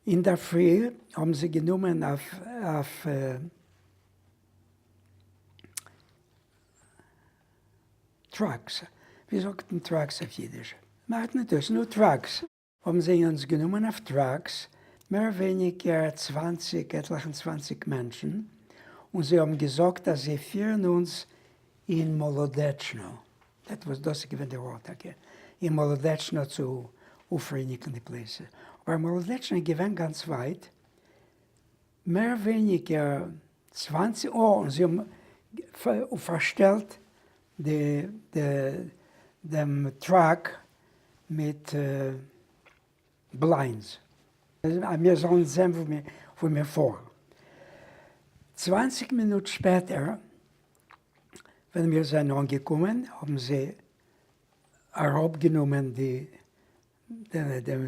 אינדערפרי האבן זיי גענומען אויף trucks, ווי זאגט מען trucks אויף אידיש? מאכט ניט אויס, נו trucks. האבן זיי אונז גענומען אויף trucks, מער ווייניגער צוואנציג, עטליכע צוואנציג מענטשן, און זיי האבן געזאגט אז זיי פירן אונז אין מאלאדעטשנא, that was דאס איז געווען די ווארט טאקע, אין מאלאדעטשנא צו אויפרייניגן די פלייצע, אבער מאלאדעטשנא איז געווען גאנץ ווייט, מער ווייניגער צוואנציג, אה, און זיי האבן פארשטעלט די דעם truck מיט blinds אז מיר זאלן זען וואו מיר פארן. צוואנציג מינוט שפעטער ווען מיר זענען אנגעקומען האבן זיי אראפגענומען די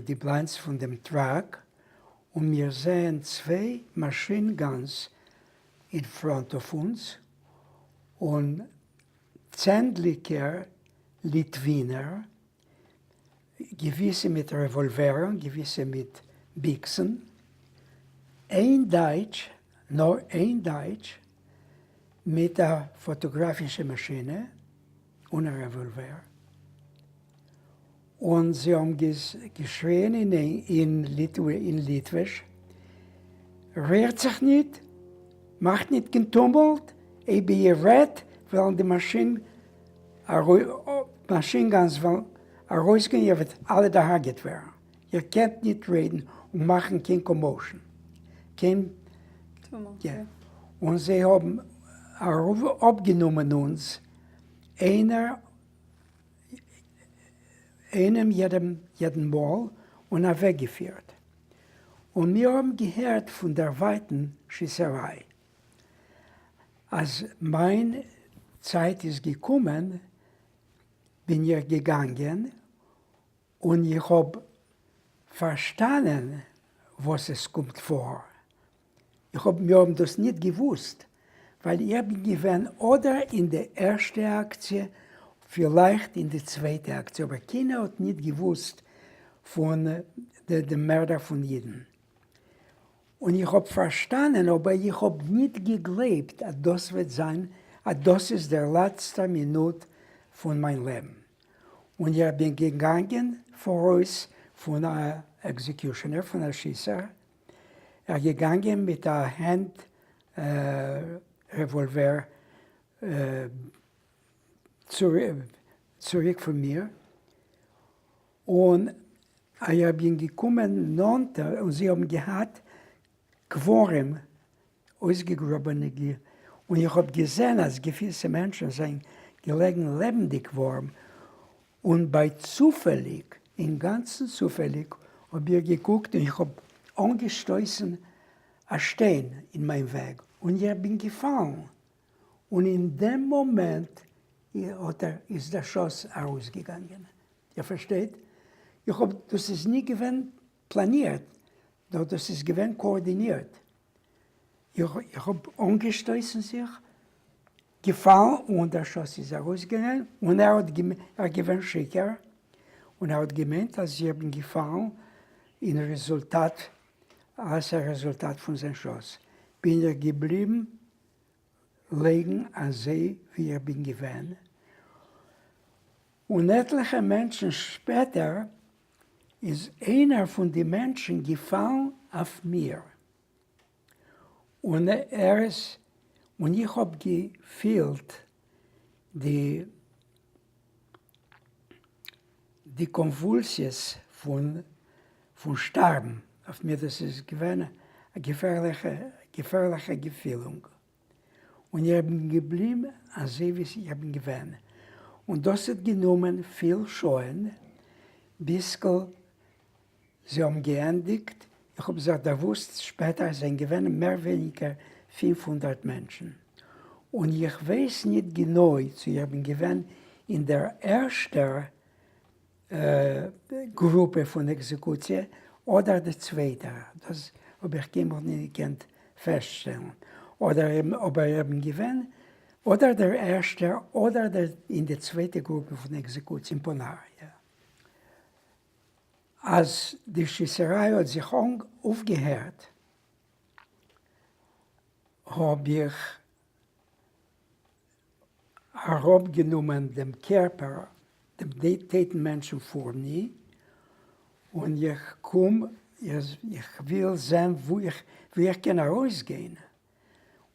די blinds פון דעם truck און מיר זעען צוויי machine guns אין front אויף אונז און צענדליגער ליטווינער, געוויסע מיט רעוואלווערן, געוויסע מיט ביקסן, איין דייטש, נאר איין דייטש, מיט א פאטאגראפישע מאשינע און א רעוואלווער. און זיי האבן געשריען אין ליטוויש, רירט זיך ניט, מאכט ניט קיין טומלט, אויב איר רעדט, וועלן די machine guns וועלן ארויסגיין, איר וועט אלע דערהרגעט ווערן, איר קענט ניט רעדן און מאכן קיין commotion, קיין טומלט. און זיי האבן אפגענומען אונז איינער איינעם יעדעם יעדן מאל און אוועקגעפירט. און מיר האבן געהערט פון דערווייטן שיסעריי. אז מיין צייט איז געקומען בין איך געגאנגען און איך האב פארשטאנען וואס עס קומט פאר. איך האב, מיר האבן דאס ניט געוואוסט, ווייל איך בין געווען אדער אין די ערשטע אקציע, פילייכט אין די צווייטע אקציע, אבער קיינער האט ניט געוואוסט פון די מערדער פון אידן. און איך האב פארשטאנען, אבער איך האב ניט געגלייבט אז דאס וועט זיין, אז דאס איז דער לעצטער מינוט פון מיין לעבן. און איך בין געגאנגען פאראויס פון א executioner, פון א שיסער, ער געגאנגען מיט א hand רעוואלווער צוריק פון מיר, און איך בין געקומען נאנטער און זיי האבן געהאט קברים אויסגעגראבענע און איך האב געזען אז געוויסע מענטשן זענען געלעגן לעבן די קברים, און ביי צופעליג, אינגאנצן צופעליג, האב איך געקוקט און איך האב אנגעשטויסן א שטיין אין מיין וועג און איך בין געפאלן, און אין דעם מאמענט האט ער, איז דער שאס ארויסגעגאנגען. איר פארשטייט? איך האב, דאס איז נישט געווען פלאנירט, נאר דאס איז געווען קאארדינירט. איך האב אנגעשטויסן זיך, געפאלן און דער שאס איז ארויסגעגאנגען און ער האט ער איז געווען שיכור און ער האט געמיינט אז איך בין געפאלן אין רעזולטאט אלס א רעזולטאט פון זיין שאס בין איך געבליבן לייגן אזוי ווי איך בין געווען און עטליכע מענטשן שפעטער איז איינער פון די מענטשן געפאלן אויף מיר. און ער איז, און איך האב געפילט די די קאנוואלסיעס פון פון שטארבן אויף מיר, דאס איז געווען א געפערליכע געפערליכע געפילונג, און איך בין געבליבן אזוי ווי איך בין געווען, און דאס האט גענומען פיל שעה'ן ביזקל זיי האבן געענדיגט, איך האב זיך דערוואוסט שפעטער עס זענען געווען מער ווייניגער 500 מענטשן, און איך ווייס ניט גענוי צו איך בין געווען אין דער ערשטער גרופע פון עקזעקוציע אדער די צווייטער, דאס האב איך קיינמאל ניט געקענט פעסטשטעלן, אדער אבער איך בין געווען אדער דער ערשטער אדער אין די צווייטע גרופע פון עקזעקוציע אין פאנאר. אז די שיסעריי האט זיך אויפגעהערט האב איך אראפגענומען דעם קערפער, דעם טויטן מענטשן פורני, און איך קום, איך וויל זען וואו איך קען ארויסגיין,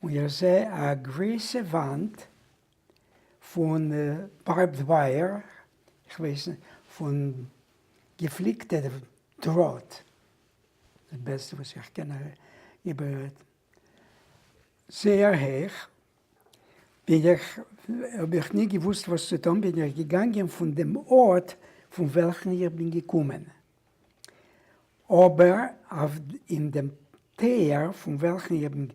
און איך זע א גרויסע וואנט פון barbed wire, איך ווייס נישט, פון געפליקטע דראט, די בעסטע וואס איך קען איבער, זייער הייך, בין איך, האב איך נישט געוואוסט וואס צו טון, בין איך געגאנגען פון דעם ארט פון וועלכן איך בין געקומען, אבער אויף אין דעם טויער פון וועלכן איך בין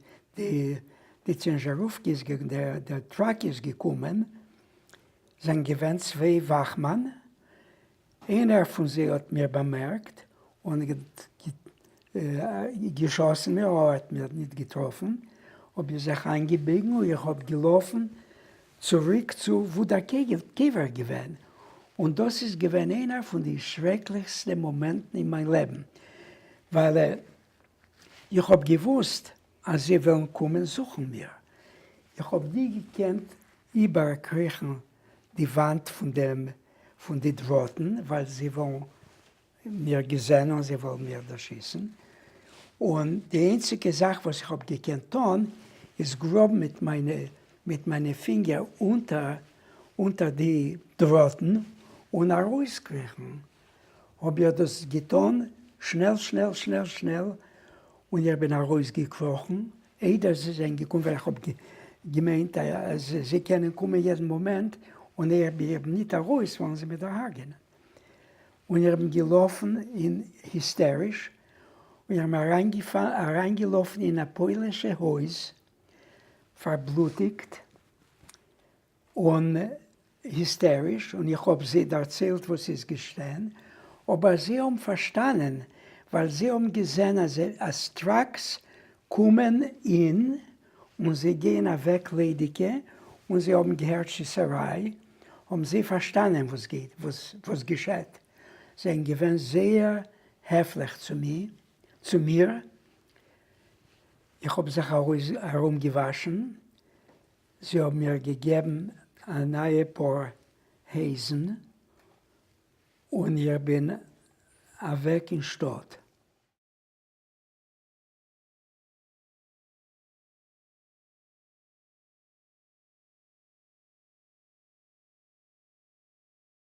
די ciężarówki איז דער truck איז געקומען, זענען געווען צוויי וואכמאן, איינער פון זיי האט מיר באמערקט און געשאסן מיר, אבער האט מיר ניט געטראפן, האב איך זיך איינגעביגן און איך האב געלאפן צוריק צו וואו דער קבר געווען, און דאס איז געווען איינער פון די שרעקליכסטע מאמענטן אין מיין לעבן, ווייל איך האב געוואוסט אז זיי וועלן קומען זוכן מיר, איך האב ניט געקענט איבערקריכן די וואנט פון דעם פון די דראטן, ווייל זיי וואלן מיר געזען און זיי וואלן מיר דערשיסן, און די איינציגע זאך וואס איך האב געקענט טון איז גראבן מיט מיינע מיט מיינע פינגער אונטער אונטער די דראטן און ארויסקריכן, האב איך דאס געטון שנעל שנעל שנעל שנעל און איך בין ארויסגעקראכן איידער זיי זענען געקומען ווייל איך האב געמיינט אז זיי קענען קומען יעדן מאמענט און אויב איך בין ניט ארויס וועלן זיי מיר דערהרגענען. און איך בין געלאפן אין היסטעריש און איך בין אריינגעלאפן אין א פוילישע הויז פארבלוטיגט און היסטעריש און איך האב זיי דערציילט וואס איז געשען, אבער זיי האבן פארשטאנען ווייל זיי האבן געזען אז trucks קומען אין און זיי גייען אוועק ליידיגע און זיי האבן געהערט שיסעריי האבן זיי פארשטאנען וואס גייט וואס געשעט, זיי זענען געווען זייער העפליך צו מיר, איך האב זיך ארומגעוואשן זיי האבן מיר געגעבן א נייע פאר הויזן און איך בין אוועק אין שטאט.